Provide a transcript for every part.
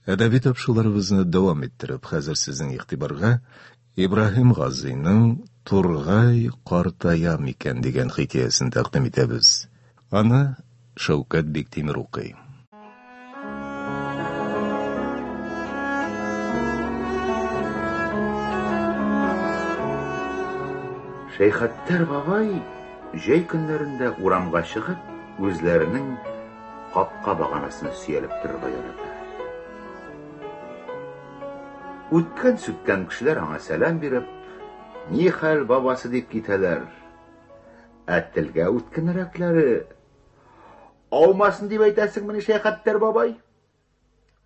Әдәби тапшыруларыбызны дәвам иттереп, хәзер сезнең игътибарга Ибраһим Газыйның Тургай картая микән дигән хикәясен тәкъдим итәбез. Аны Шәүкәт Биктимер укый. Шәйхаттар бабай җәй көннәрендә урамга чыгып, үзләренең капка баганасына сөялеп торырга ярата. Үткән-сүткән кешеләр аңа сәлам биреп, "Ни хәл, бабасы?" дип китәләр. Ә телгә үткенрәкләре, "Аумасын дип әйтәсеңмени, Шәйхаттар бабай?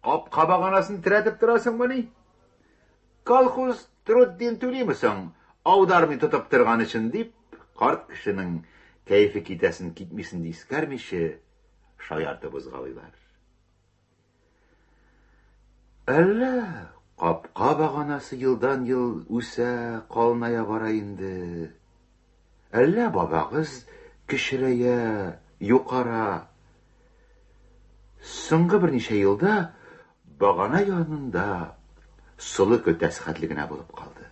Капка баганасын терәтеп торасыңмыни? Колхоз труддин түлиме соң, аудармый тотып торган өчен?" дип, карт кешенең кәефе китәсен китмисен искәрмичә, шаяртып узгалыйлар. Әллә капка баганасы елдан-ел үсә, калыная бара инде. Әллә бабагыз кечерәя, юкара. Соңгы берничә елда багана янында солы көлтәсе хәтле генә булып калды.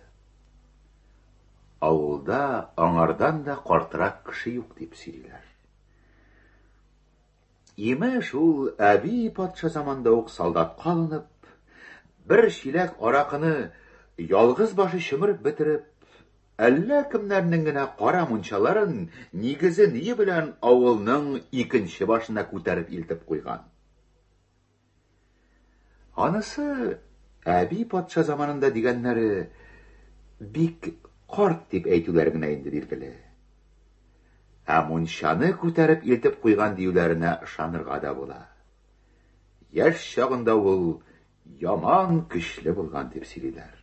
Авылда аңардан да картрак кеше юк дип сөйлиләр. Имеш, ул әби патша заманда ук солдатка алынып, бер чиләк аракыны ялгыз башы чөмереп бетереп, әллә кемнәрнең генә кара мунчаларын нигезе-ние белән авылның икенче башына күтәреп илтеп куйган. Анысы әби патша заманында дигәннәре бик карт дип әйтүләре генә инде билгеле. Ә мунчаны күтәреп илтеп куйган диюләренә ышанырга да була. Яшь чагында ул яман көчле булган дип сөйлиләр.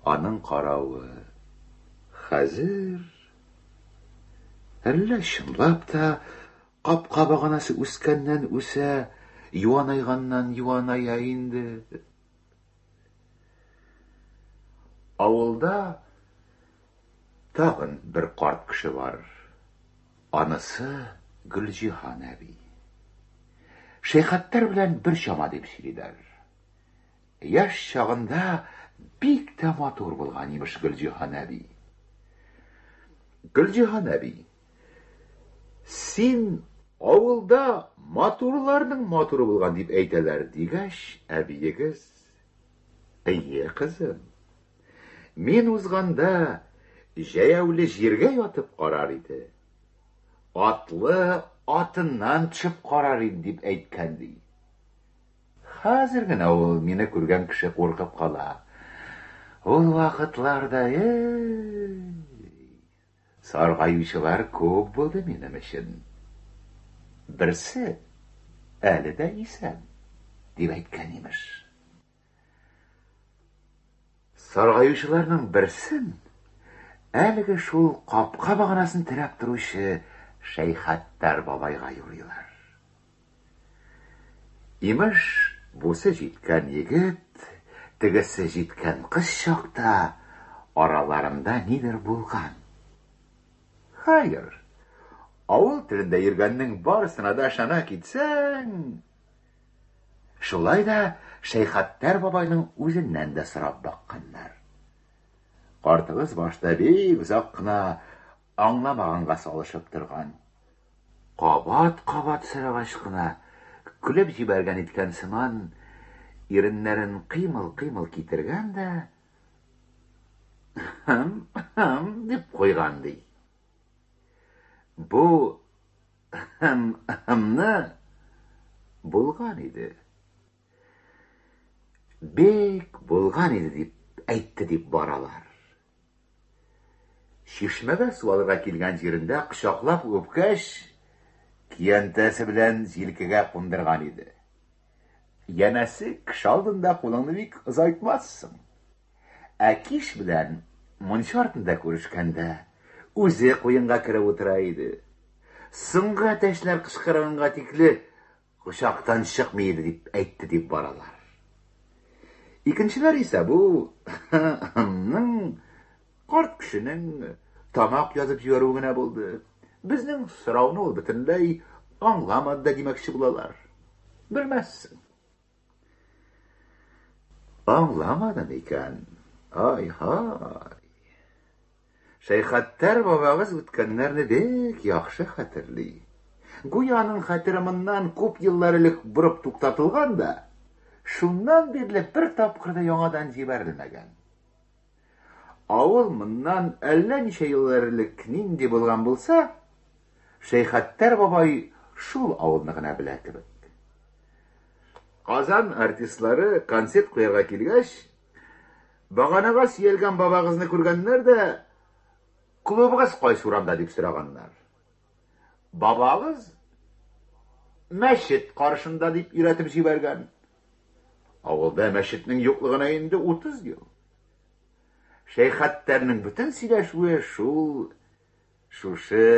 Аның каравы хәзер әллә чынлап та капка баганасы үскәннән үсә, юанайганнан юаная инде. Авылда тагын бер карт кеше бар. Анысы Гөлҗиһан әби. Шәйхаттар белән бер чама дип сөйлиләр. Яшь чагында бик тә матур булган, имеш, Гөлҗиһан әби. Гөлҗиһан әби, син авылда матурларның матуры булган дип әйтәләр, дигәч, әбиегез, Әйе, кызым. Мин узганда җәяүле җиргә ятып карар иде. Атлы атыннан төшеп карар иде дип әйткән ди. Хәзер генә ул мине күргән кеше куркып кала. Ул вакытларда, эй, саргаючылар күп булды минем өчен. Берсе әле дә исән, дип әйткән имеш. Саргаючыларның берсен әлеге шул капка баганасын терәп торучы Шәйхаттар бабайга юрыйлар. Имеш, бусы җиткән егет, тегесе җиткән кыз чакта араларында нидер булган. Хәер, авыл телендә йөргәннең барысына да ышана китсәң... Шулай да Шәйхаттар бабайның үзеннән дә сорап бакканнар. Картыгыз башта бик озак кына аңламаганга салышып торган. Кабат-кабат сорагач кына, көлеп җибәргән иткән сыман, иреннәрен кыймыл-кыймыл китергән дә, хым, хым дип куйган ди. Бу хым, хымны булган иде. Бик булган иде дип әйтте дип баралар. Чишмәгә су алырга килгән җирендә кочаклап үпкәч, киянтәсе белән җилкәгә кундырган иде. Янәсе, кеше алдында кулыңны бик озайтмассың. Ә кич белән мунча артында күрешкәндә, үзе куенга кереп утыра иде. Соңгы әтәчләр кычкырганга тикле Кочактан чыкмый иде дип әйтте дип баралар. Икенчеләр исә бу ның карт кешенең тамак язып җибәрүе генә булды. Безнең сорауны ул бөтенләй аңламады да димәкче булалар. Белмәссең. Аңламадым икән. Ай-һай. Шәйхаттар бабагыз үткәннәрне бик яхшы хәтерли. Гүя аның хәтере моннан күп еллар элек борып туктатылган да, шуннан бирле бер тапкыр да яңадан җибәрелмәгән. Авыл моннан әллә ничә еллар элек нинди булган булса, Шәйхаттар бабай шул авылны гына белә кебек. Казан артистлары концерт куярга килгәч, баганага сөялгән бабагызны күргәннәр дә, клубыгыз кайсы урамда дип сораганнар. Бабагыз мәчет каршында дип өйрәтеп җибәргән. Авылда мәчетнең юклыгына инде 30 ел. Шәйхаттарның бөтен сөйләшүе шул шушы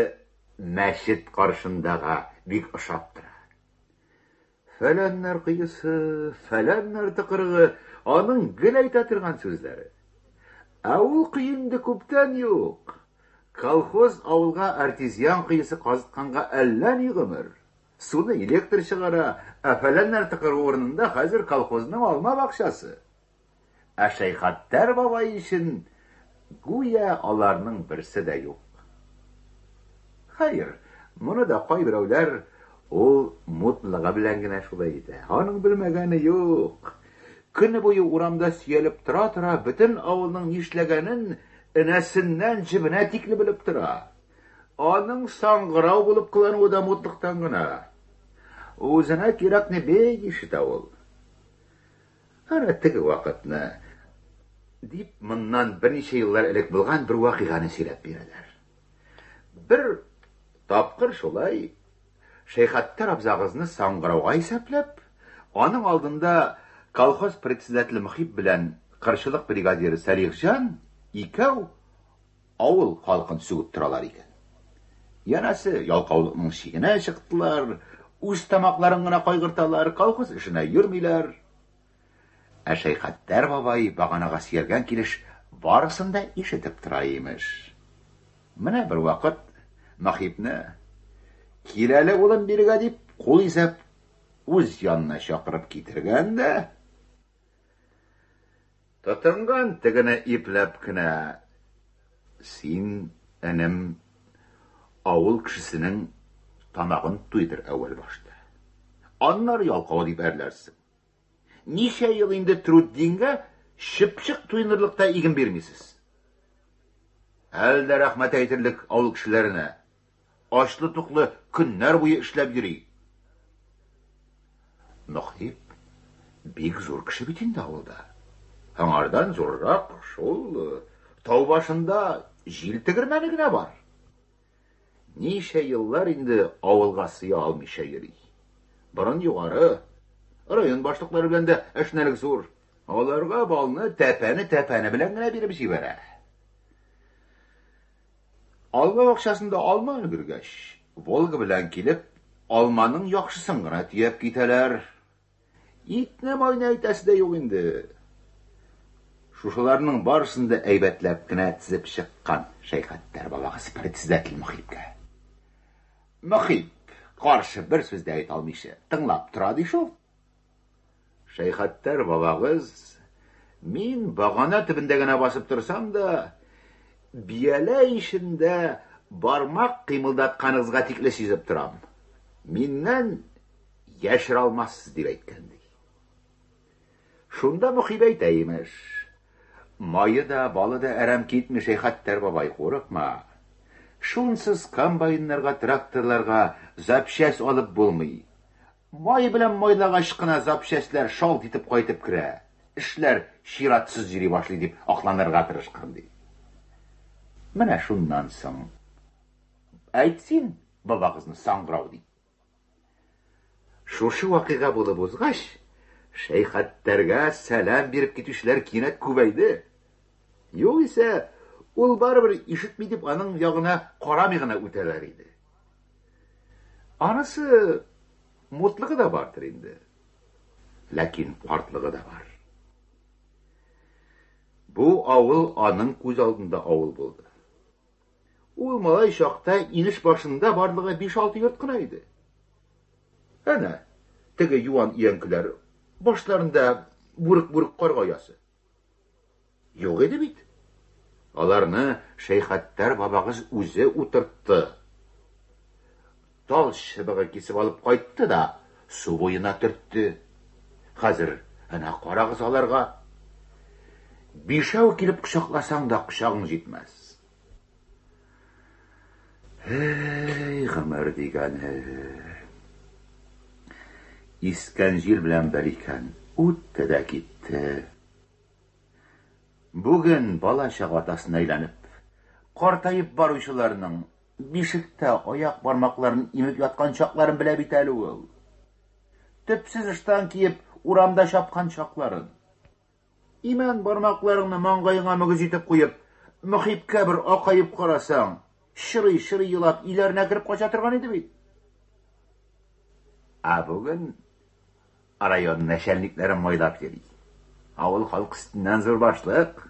мәчет каршындага бик ошап тора. Фәләннәр коесы, фәләннәр тыкрыгы, аның гел әйтә торган сүзләре. Ә ул кое инде күптән юк. Колхоз авылга артезиан коесы казытканга әллә ни гомер. Суны электр чыгара, ә фәләннәр тыкрыгы урынында хәзер колхозның алма бакчасы. Ә Шәйхаттар бабай өчен гүя аларның берсе дә юк. Хәер, моны да кайберәүләр ул мутлыгы белән генә шулай итә. Аның белмәгәне юк. Көне буе урамда сөялеп тора-тора бөтен авылның нишләгәнен энәсеннән җебенә тикле белеп тора. Аның саңгырау булып кылануы да мутлыктан гына. Үзенә кирәкне бик ишетә ул. Әнә теге вакытны, дип, моннан берничә еллар элек булган бер вакыйганы сөйләп бирәләр. Бер тапкыр шулай Шәйхаттар абзагызны саңгырауга исәпләп, аның алдында колхоз председателе Мөхип белән кырчылык бригадиры Сәлихҗан икәү авыл халкын сүгеп торалар икән. Янәсе, ялкаулыкның чигенә чыктылар, үз тамакларын гына кайгырталар, колхоз эшенә йөрмиләр. Ә Шәйхаттар бабай баганага сөялгән килеш барысын да ишетеп тора имеш. Менә бер вакыт Мөхипне, "Кил әле, улым, бирегә", дип, кул изәп үз янына чакырып китергән дә, тотынган тегене ипләп кенә, "Син, энем, авыл кешесенең тамагын туйдыр әүвәл башта. Аннары ялкау дип әрләрсең. Ничә ел инде Труддингә чыпчык туенырлык та иген бирмисез. Әле дә рәхмәт әйтерлек авыл кешеләренә. Ачлы-туклы көннәр буе эшләп йөри. Мөхип бик зур кеше бит инде авылда. Аңардан зуррак шул тау башында җил тегермәне генә бар. Ничә еллар инде авылга сыя алмыйча йөри. Борын югары, район башлыклары белән дә әшнәлек зур. Аларга балны тәпәне-тәпәне белән генә биреп җибәрә. Алма бакчасында алма өлгергәч, Волга белән килеп, алманың яхшысын гына төяп китәләр. Итне майны әйтәсе дә юк инде. Шушыларның барысын да әйбәтләп кенә тезеп чыккан Шәйхаттар бабагыз председатель Мөхипкә. Мөхип каршы бер сүз дә әйтә алмыйча тыңлап тора ди шул. Шәйхаттар бабагыз, мин багана төбендә генә басып торсам да, бияләй эчендә бармак кыймылдатканыгызга тикле сизеп торам. Миннән яшерә алмассыз, дип әйткән ди. Шунда Мөхип әйтә имеш: "Мае да, балы да әрәм китми, Шәйхаттар бабай, курыкма. Шунсыз комбайннарга, тракторларга запчасть алып булмый. Май белән майлагач кына запчастьләр шалт итеп кайтып керә. Эшләр чиратсыз йөри башлый", дип акланырга тырышкан ди. Менә шуннан соң әйт син бабагызны саңгырау дип. Шушы вакыйга булып узгач, Шәйхаттарга сәлам биреп китүчеләр кинәт күбәйде. Югыйсә, ул барыбер ишетми дип аның ягына карамый гына үтәләр иде. Анысы мутлыгы да бардыр инде. Ләкин картлыгы да бар. Бу авыл аның күз алдында авыл булды. Ул малай чакта инеш башында барлыгы 5-6 йорт кына иде. Әнә, теге юан өянкеләр башларында бүрек-бүрек карга оясы? Юк иде бит. Аларны Шәйхаттар бабагыз үзе утыртты. Тал чыбыгы кисеп алып кайтты да су буена төртте. Хәзер әнә карагыз аларга. Бишәү килеп кочакласаң да кочагың җитмәс. Эй, гомер дигәне. Искән җил белән бер икән, үтте дә китте. Бүген бала-чага атасына әйләнеп, картаеп баручыларның бишектә аяк бармакларын имеп яткан чакларын белә бит әле ул. Төпсез ыштан киеп, урамда чапкан чакларын. Имән бармакларыңны маңгаеңа мөгез итеп куеп, Мөхипкә бер акаеп карасаң, чырый-чырый елап, өйләренә кереп кача торган иде бит. Ә бүген район нәчәлникләрен майлап йөри. Авыл халкы өстеннән зур башлык.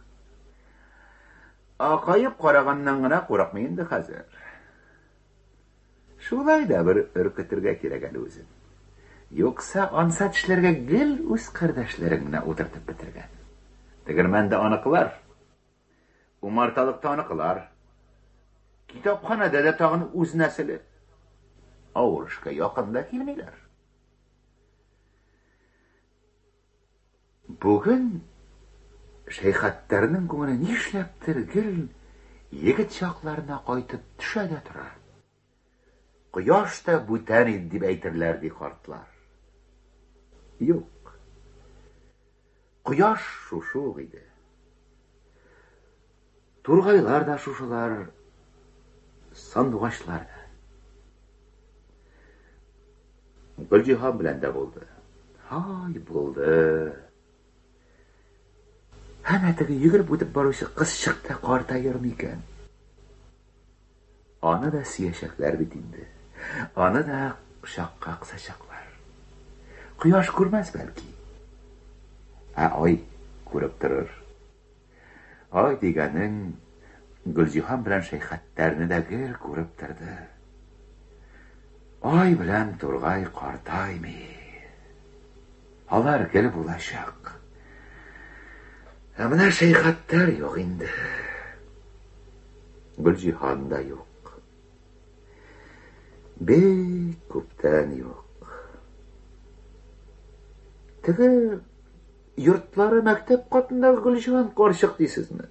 Акаеп караганнан гына курыкмый инде хәзер. Шулай да бер өркетергә кирәк әле үзен. Юкса ансат эшләргә гел үз кардәшләрен генә утыртып бетергән. Тегермәндә аныкылар. Умарталыкта аныкылар. Китапханәдә дә тагын үз нәселе. Авыр эшкә якын да килмиләр. Бүген Шәйхаттарның күңеле нишләптер гел егет чакларына кайтып төшә дә тора. Кояш та бүтән иде дип әйтерләр, ди картлар. Юк. Кояш шушы ук иде. Тургайлар да шушылар, сандугачлар да. Гөлҗиһан белән дә булды. Һай, булды. Әнә теге йөгереп үтеп баручы кызчык та картаер микән? Аны да сөячәкләр бит инде. Аны да кочакка кысачаклар. Кояш күрмәс бәлки. Ә ай күреп торыр. Ай дигәнең Гөлҗиһан белән Шәйхәттәрне дә гел күреп торды. Ай белән Тургай картаймый. Алар гел булачак. Ә менә Шәйхәттәр юк инде. Гөлҗиһан да юк. Бик күптән юк. Теге йортлары мәктәп катындагы Гөлҗиһан карчык дисезме?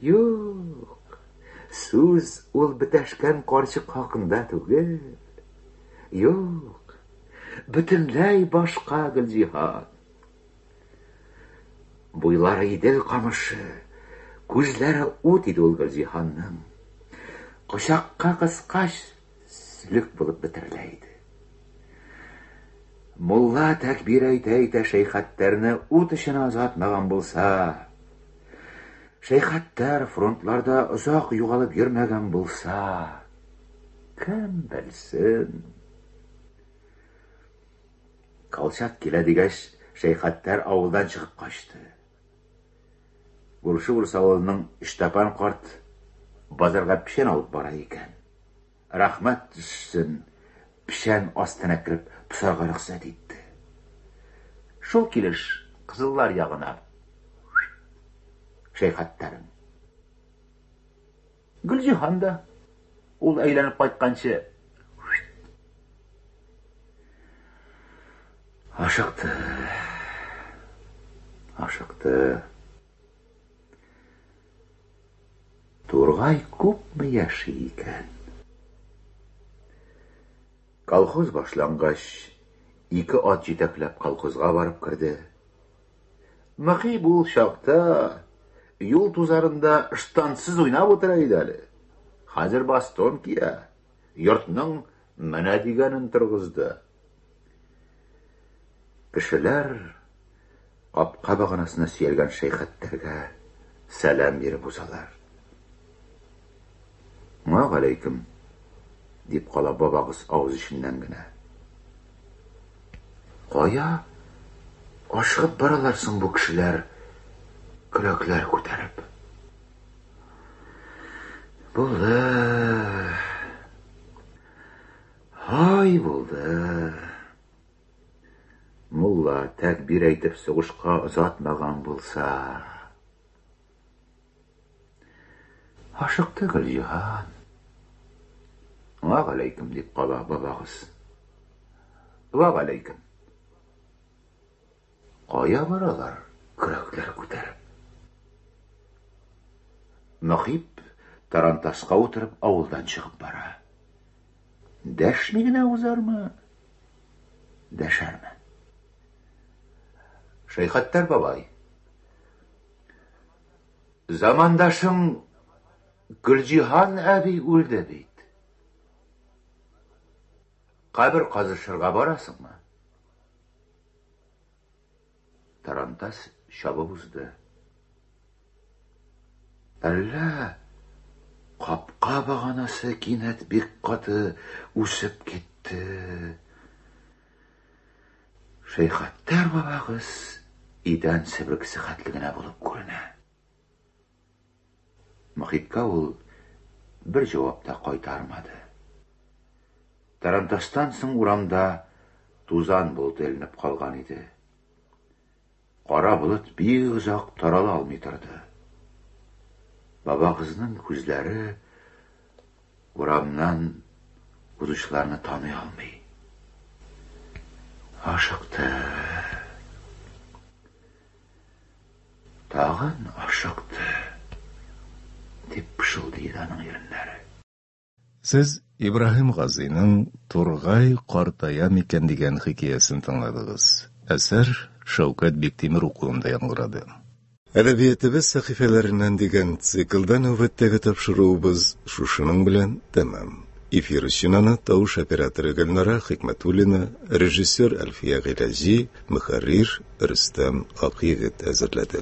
Юк, сүз ул бетәшкән карчык хакында түгел. Юк, бөтенләй башка Гөлҗиһан. Буйлары Идел камышы, күзләре ут иде ул Гөлҗиһанның. Кочакка кыскач, сөлек булып бетерелә иде. Мулла тәкбир әйтә-әйтә Шәйхаттәрне ут эченә озатмаган булса, Шәйхаттәр фронтларда озак югалып йөрмәгән булса, кем белсен. Колчак килә дигәч, Шәйхаттәр авылдан чыгып качты. Күрше урыс авылының Иштапан карт базарга печән алып бара икән. Рәхмәт төшсен, печән астына кереп посарга рөхсәт итте. Шул килеш кызыллар ягына Шәйхаттәрем. Гөлҗиһан да ул әйләнеп кайтканчы ашыкты. Ашыкты. Тургай күпме яши икән? Колхоз башлангач, ике ат җитәкләп колхозга барып керде. Мөхип ул чакта юл тузарында ыштансыз уйнап утыра иде әле. Хәзер бастон кия, йортның менә дигәнен торгызды. Кешеләр капка баганасына сөялгән Шәйхаттәргә сәлам биреп узалар. Вәгаләйкем, дип кала бабагыз авыз эченнән генә. Кая ашыгып баралар соң бу кешеләр, көрәкләр күтәреп? Булды. Һай, булды. Мулла тәкбир әйтеп сугышка озатмаган булса. Ашыкты Гөлҗиһан. Вәгаләйкем дип кала бабагыз. Вәгаләйкем. Кая баралар көрәкләр күтәреп? Мөхип тарантаска утырып авылдан чыгып бара. Дәшми генә узармы? Дәшәрме? Шәйхаттар бабай, замандашың Гөлҗиһан әби үлде бит. Кабер казышырга барасыңмы? Тарантас чабып узды. Әллә капка баганасы кинәт бик каты үсеп китте. Шәйхаттар бабагыз идән себеркесе хәтле генә булып күренә. Мөхипкә ул бер җавап та кайтармады. Тарантастан соң урамда тузан болыты эленеп калган иде. Кара болыт бик озак тарала алмый торды. Бабагызның күзләре урамнан узучыларны таный алмый. Ашыкты. Тагын ашыкты, дип пышылдый иде аның иреннәре. Сез Ибраһим Газыйның Тургай картая микән дигән хикәясен тыңладыгыз. Әсәр Шәүкәт Биктимер укуында яңгырады. Әдәбиятыбыз сәхифәләреннән дигән циклда нәүбәттәге тапшыруыбыз шушының белән тәмам. Эфир өчен аны тавыш операторы Гөлнара Хикмәтуллина, режиссер Әлфия Гыйләҗи, мөхәррир Рөстәм Акъегет әзерләде.